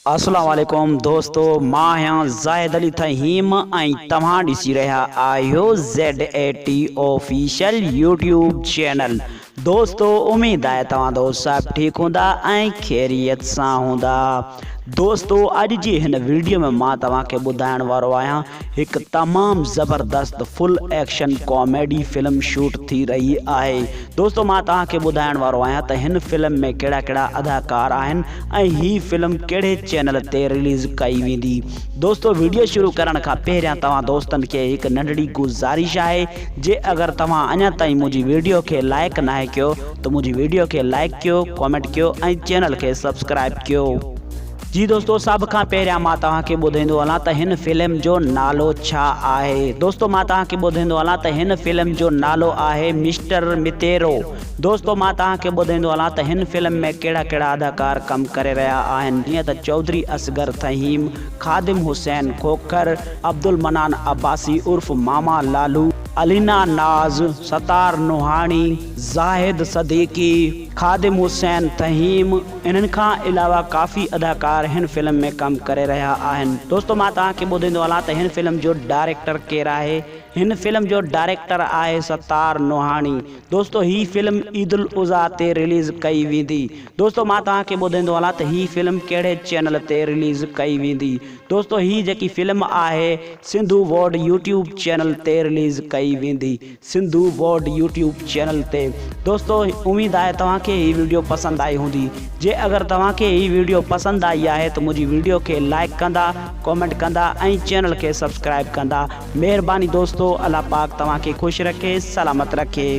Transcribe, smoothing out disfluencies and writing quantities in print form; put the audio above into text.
اسلام عليڪم دوستو مان آهيان زاهد علي ٿهيم ۽ توهان ڏسي رهيا آهيو Z A T official YouTube channel دوستو اميد آهي توهان دوست صاحب ٺيڪ هوندا ۽ خيريت سان هوندا دوستو اڄ جي هن ويڊيو ۾ مان توهان کي ٻڌائڻ وارو آهيان هڪ تمام زبردست full action comedy film shoot ٿي رهي آهي دوستو مان توهان کي ٻڌائڻ وارو آهيان ته هن فلم ۾ ڪهڙا ڪهڙا اداڪار آهن ۽ هي فلم ڪهڙي چينل تي رليز ڪئي ويندي دوستو ويڊيو شروع ڪرڻ کان پهريان توهان دوستن کي هڪ ننڍڙي گذارش آهي جي اگر توهان اڃا تائين منهنجي ويڊيو کي لائيڪ ناهي ڪيو ته منهنجي ويڊيو کي لائيڪ ڪيو ڪامينٽ ڪيو ۽ چينل کي سبسڪرائيب ڪيو. جي دوستو سڀ کان پهريان مان توهان کي ٻڌائيندو هلان ته هن فلم جو نالو ڇا آهي دوستو مان توهان کي ٻڌائيندو هلان ته هن فلم جو نالو آهي مسٽر متيرو دوستو مان توهان کي ٻڌائيندو هلان ته هن فلم ۾ ڪهڙا ڪهڙا اداڪار ڪم ڪري رهيا آهن جيئن ته چوڌري اصغر ٿهيم، خادم حسين کوکر، عبدالمنان عباسي عرف ماما لالو، علينا ناز، ستار نوحاڻي، زاهد صديقي، خادم حسين ٿهيم، انهن کان علاوه ڪافي اداڪار هن فلم ۾ ڪم ڪري رهيا آهن. دوستو مان توهان کي ٻڌائيندو هلان ته هن فلم جو ڊائريڪٽر ڪير آهي. هن فلم جو ڊائريڪٽر آهي ستار نوحاڻي. دوستو هي فلم عيد الاضحيٰ تي رليز ڪئي ويندي. دوستو مان توهان کي ٻڌائيندو هلان ته هي فلم ڪهڙي چينل تي رليز ڪئي ويندي. دوستو هي جيڪي فلم آهي سنڌو ورلڊ يوٽيوب چينل تي رليز ڪئي ويندي. سنڌو ورلڊ يوٽيوب چينل تي دوستو اميد آهي توهان کي هي ويڊيو پسند آئي هوندي جي اگر توهان کي هي ويڊيو پسند آئي آهي ته منهنجي ويڊيو کي لائيڪ ڪندا ڪومينٽ ڪندا ۽ چينل کي سبسڪرائيب ڪندا مهرباني دوستو الله پاڪ توهان کي خوش رکي سلامت رکي.